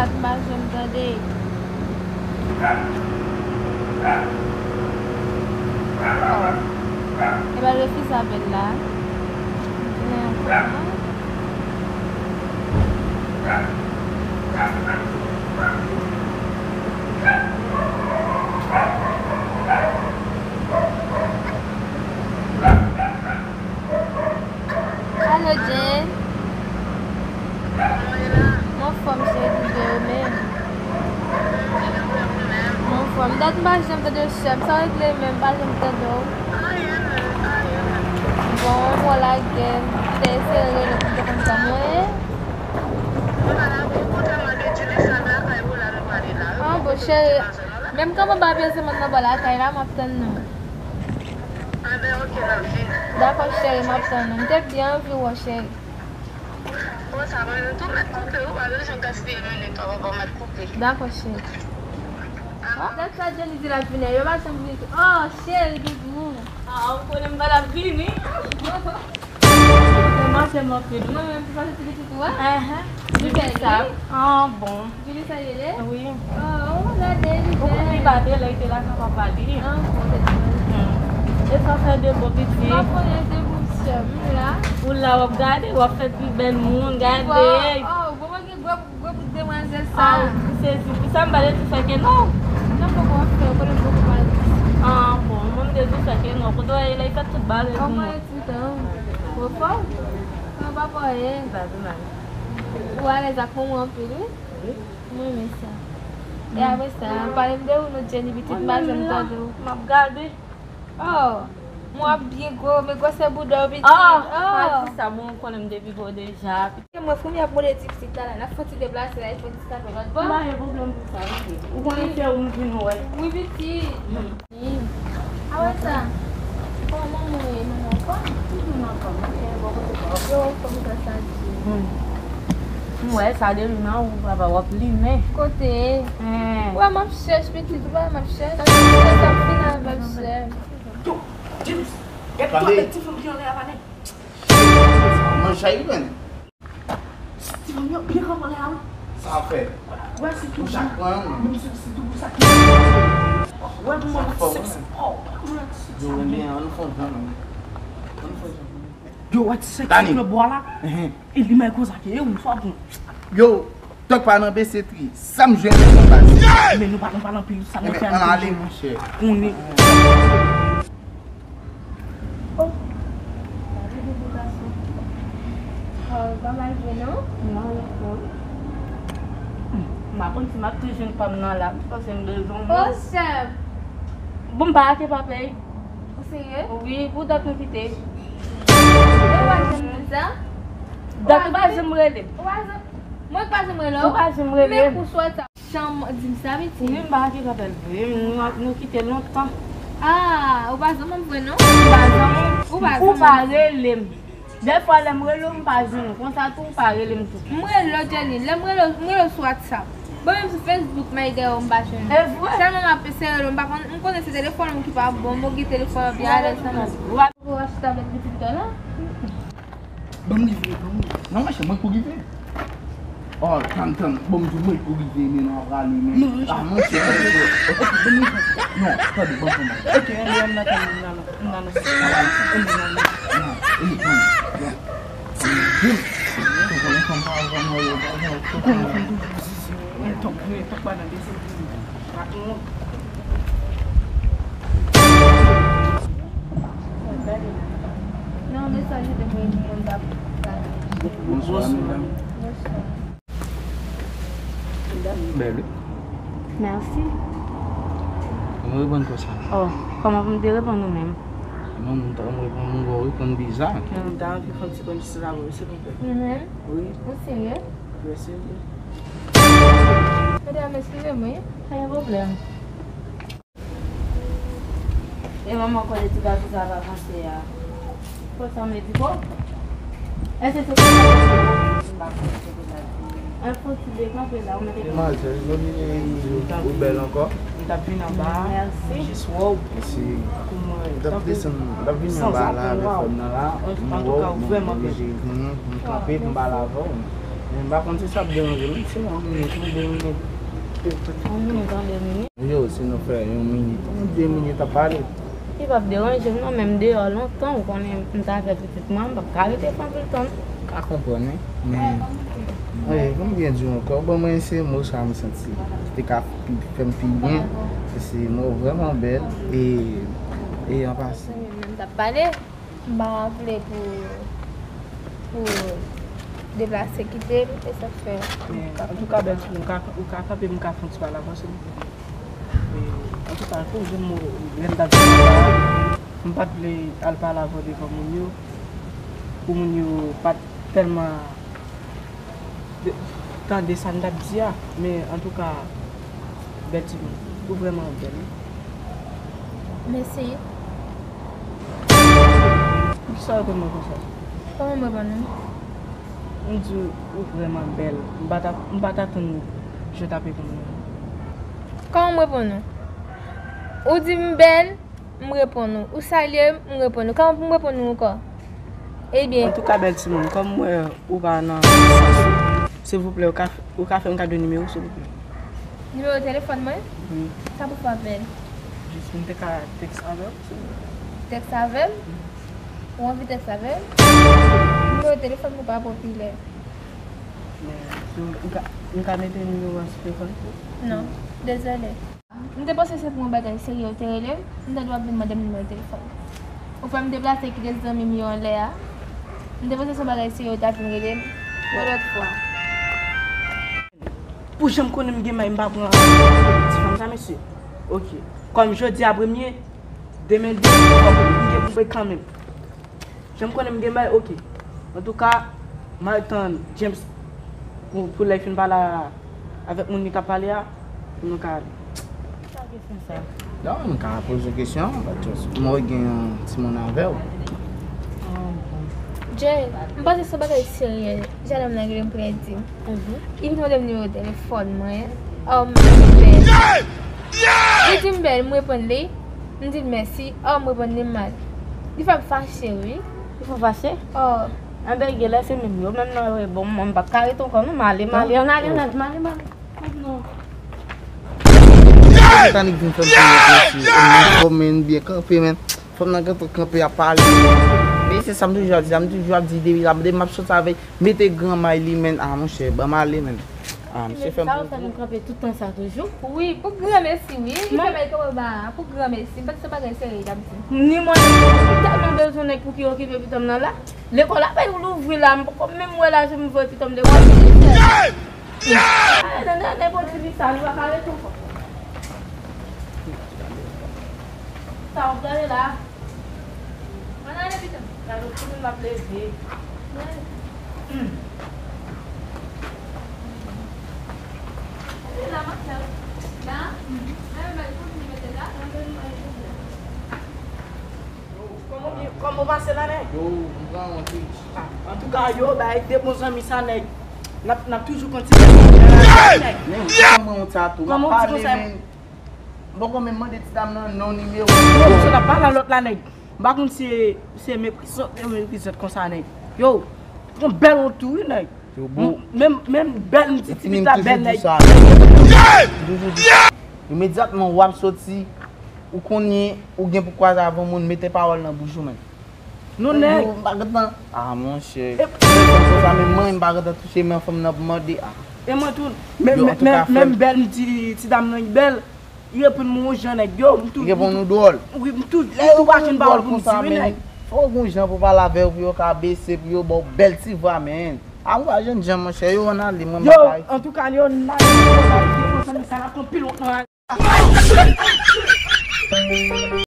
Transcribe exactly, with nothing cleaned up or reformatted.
M pa janm tande. Oh. E pa de fi sa bèl la. Alo, Jane. Mwen anfòm, cheri, ou menm? Mwen anfòm. Dat m pa janm tande w, chè m. Sa w regle menm, m pa janm tande w. Bon, mwen lage m. M te eseye rele pou m te konn sa mwen ye. Ah, bon, cheri. Menm kanpe anba pye semenn nan bò lakay la, m ap tann nou. Dakò, cheri, m ap tann ou. M te byen anvi wè w, cheri. Bon, sa mwen menm tou mèt koupe, ou pa bezwen gaspiye minit, ou pa mèt koupe. Dakò, cheri. Ah, dat sa Jenny di l ap vini, yo pa janm vini tou. Oh, cheri, doudou. Ah, ou konnen m pa t ap vini. Mwen manke m anpil. Mwen menm, pou pase ti pitit ou a? Ahn. Li bèl, wi. Ah, bon. Julie, sa li ye? Wi. Oh, gade, li bèl. Ou konn li pa te la, li te la, sa pa pale. Ah, bon, se bèl. Hmm. E sa fè de bon pitit. M ap konnen de bon sè m la. Ou la, w ap gade, w ap fè pi bèl moun, gade. Oh, bon, mwen gen gwo, gwo bout demwazèl sa. Ah, ou sezi. Pou sa m pale tou fè ke non. Nan poko fè, konnen poko pale. Ah, bon, mwen m te di fè ke non. Kote w ye la, li fè tout bagay pou mwen. Kòman e ti tan? Ou fò? Kòman papa w ye? Ba, pi mal. Ou alèz ak manman anpil, wi. Wi. Mwen renmen sa. E apre sa, pale m de ou non, Jenny, pitit, m pa janm tande w. M ap gade. Oh, mwen ap byen gwo, men gwosè bouda w pitit. Oh, pa di sa, bon, ou konnen m te pi gwo deja. Mwen, fanmi ap mode ti pitit la, la, n ap fè ti deplase la, e fè ti kape lòt bò. Pa gen pwoblèm pou sa, wi. Ou konnen se ou m vin wè. Wi, pitit. Hmm. A wè sa. Kòman manman w ye? Manman w anfòm? Tout moun anfòm. Mwen gen bò kote pa w. Yo, kòman sa di? Hmm. M wè sa depi nan ou papa w ap limen. Kote? Hen. Ou wè m ap chèch pitit, ou pa wè m ap chèch. Sa fin avè m, chèf. Yo, James, gade tande. Twa bèl ti fanm ki anlè a la, nèg. Manman chay, menn. Ti fanm yo byen kanpe anlè a, wi. Sa fè? Wè, se tou. Ou chak pran, menm si se tou pou sa ki. Wè, pou mwen, se, se, oh, pou mwen, se. Yo, renmen, ann fè yon jan, menm. Ann fè yon jan. Yo, wè, ti sèk sou bwa la. Ehe. E li may konsa ke, e ou, swa bon. Yo, tòk pa nan bese tri. Sa m jwenn nan baz. Men nou pa, nou pa nan pil, sa nou fè. Ann ale, monchè. Konnen. Oh. Gade de bout gason. Oh, pa mal jwe non? Non, non, non. M pa konn si m ap te jwenn pa m nan la, m panse m bezwen w. Oh, chèf. Bon, m pa ake papèy. Ou serye? Wi, pou dat nou kite. Ou pa janm di m sa? Dat ou pa janm rele. Ou pa janm, mwen pa janm rele w. Ou pa janm rele. Men kou sòt sa. Chanm di m sa, pitit. Wi, m pa gen papèl vre. Nou, nou kite lontan. Ah, ou pa zanmi m vre non? M pa zanmi w. Ou pa zanmi m. Ou pa rele m. Dèfwa lè m rele w, m pa jwenn ou. Konsa tou, ou pa rele m tou. M rele w, Jenny. Lè m rele w, m rele w sou WhatsApp. Bon, menm sou Facebook, m al dèyè w, m pa jwenn ou. E vre? Sèlman m ap eseye rele w, m pa konn, m konnen se telefòn ou ki pa bon, m gen telefòn an pi alèz nan men. Ou pa poko achte tablèt pitit la? Ban m li vre, ban m li. Non, monchè, mwen pou rive. Oh, tann, tann. Bon, m di mwen pou rive, men non, ap rale, men. Non, monchè. Ah, monchè, monchè. Ok, ban m li vre. Non, tande, ban m fè mal. Ok, ann, ann, ann, ann, ann, ann, ann. Non, e, tann. Bon. Ou konnen fanm pa janm anyen, pa janm. Ou konnen fanm toujou zizi. Mwen tonk, mwen tonk pa nan desi. Non, mesaj yo te voye pou mwen, m t ap gade. Bonswa, medam. Bonswa. Bèl, wi. Mèsi. Mwen reponn konsa. Oh, kòman pou m te reponn ou menm? Non, mwen ta mwen reponn, mwen reponn biza. Mwen ta anvi fè yon ti konn si la, wi, silvouplè. Mwen menm? Wi. Ou serye? Mwen serye. Medam, eskize m, wi. Pa gen pwoblèm. E manman konnen ti gason sa pa panse a. Fò sa m di ko? Èske se konsa w panse m pa panse konsa? Enfo ti dekanpe la, ou mete. Demwazèl, nou vini, ou bèl ankò. M t ap vin anba a. Mèsi. Jis wè w. Mèsi. Pou mwen. M t ap desann, m t ap vini anba la avèk fanm nan la. M wè w, m oblije vini, m kanpe pou m pale avè w. M pa konn si sa ap deranje m, si yon minit, yon de minit. Yon minit, yon de minit. Yo, si nou fè yon minit, yon de minit ap pale. Li p ap deranje m non, men m deyò lontan, ou konnen m ta fè pitit mwen, m p ap ka rete fè anpil tan. Ka konprann, wi. Men, wi, pou m byen di w ankò, bon, mwen se mo sa m santi ki te ka pi, fè m pi byen. Se mo vrèman bèl e, e an pasan. M t ap pale. M pa vle pou, pou deplase kite m, e sa k fè. Men, antouka, bèl timoun, ou ka, ou ka kanpe, m ka fè yon ti pale avè w, silvouplè. E, antouka, pou jwenn mwen, lè m t ap di sa, m pa t vle al pale avè w devan moun yo, pou moun yo pa t tèlman de- tande sa m t ap di a, men antouka, bèl timoun, ou vrèman bèl, wi. Mèsi. Poukisa w reponn mwen konsa? Kòman m reponn ou? M di w, ou vrèman bèl. M pa t ap, m pa t atann jan w t ap reponn mwen. Kòman m reponn ou? Ou di m bèl, m reponn ou. Ou salye m, m reponn ou. Kòman pou m reponn ou ankò? Ebyen. Antouka, bèl timoun, kòm m wè ou pa nan sans ou, silvouplè, ou ka, ou ka fè m kado nimewo, silvouplè? Nimewo telefòn mwen? Wi. Sa pou fè apèl? Jis pou m te ka tèks avè w, silvouplè. Tèks avè m? Ou anvi tèks avè m? Nimewo telefòn mwen pa popilè. Men, m ka, m ka mete nimewo a sou telefòn? Non, dezole. M te panse se pou yon bagay serye ou te rele m, m ta dwe ap vin mande m nimewo telefòn. Ou fè m deplase kite zanmi m yo anlè a. M te panse se yon bagay serye ou ta vin rele m yon lòt fwa. Pou jan m konnen m gen may, m pa pran ti fanm sa, mesye. Oke. Kòm jodi a premye, demen de, fòk m gen pou m kanmenm. Jan m konnen m gen may, oke. Antouka, m al tann James pou, pou lè l fin pale avèk moun li k ap pale a, pou nou ka ale. Sa kesyon sa? Non, m ka poze w kesyon, but just mwen gen yon timoun avè w. Ah, bon. Jay, m panse se yon bagay serye. Jan lè m nan gade m prè di. Mhm. Li vin mande m nimewo telefòn mwen. Oh, m bèl. Li di m bèl, m reponn li. M di l mèsi. Oh, m reponn li mal. Li fè m fache, wi. Li fè w fache? Oh. Anben, gen lè se menm yo menm nan yo, bon, mwen m p ap ka rete ankò, non, m ale, m ale, ann ale, ann ale, m ale, m ale. Non. Tanik vin fè m peye pwesi. Mwen fò men byen kanpe, men. Fanm nan gentan kanpe ap pale. Men se sa m toujou ap di, sa m toujou ap di depi la, depi m ap soti avèk, mete gran may li, men. Ah, monchè, ban m ale, men. Ah, misye fè m... Sa ou fè nou kanpe tout tan sa toujou? Wi, pou granmesi, wi. Li fè bay kanpe ba, pou granmesi. M panse se bagay serye l ap di. Ni mwen, m tèlman bezwen nèg pou ki okipe pitit mwen la. Lekòl apèn louvri la, m poko menm wè la, je m voye pitit mwen lekòl. Ay, nan, nan, nenpòt ti li sa, li pa ka rete ankò. Sa w ap gade la? Ann ale, pitit. Gade, kote l ap leve. Hmm. E la, m ap fè la. Nan, men, kote li mete la? Kòman w pase la, nèg? Yo, m pran yon ti. Ah, antouka, yo, bay de bon zanmi sa, nèg. N ap, n ap toujou kontinye, nèg. Men, ou konn mwen yon ti atou. Kòman w di konsa? M poko menm mande ti dam nan non, nimewo. Yo, misye t ap pale a lòt la, nèg. M pa konn si se, se meprizant, se meprizant konsa, nèg. Yo, yon bèl ou tou, wi, nèg. Yo, bon. Menm, menm bèl, m di ti pitit la bèl, nèg. Toujou di sa. Imedyatman w ap soti, ou konnen, ou gen pou kwaze avè yon moun, mete pawòl nan bouch ou, men. Nou nèg. Yo, m pa gentan. Ah, monchè. Lè fanm konsa, menm mwen, m pa gentan touche men fanm nan pou mande. Ah. E mwen tou, menm, menm, menm bèl, m di ti dam nan bèl. Li reponn mwen yon jan, nèg. Yo, m tou, li reponn ou dwòl. Wi, m tou, m tou pa jwenn pawòl pou m di, wi, nèg. Fò w gon jan pou pale avè yo, pou yo ka bese, pou yo ba w bèl ti vwa, men. A, m pa jwenn jan, monchè, yo, ann ale, mwen, m pa ka rete. Yo, antouka, yo, n ale, yo, n ale, yo, konsa, sa n ap pran pi lwen nan.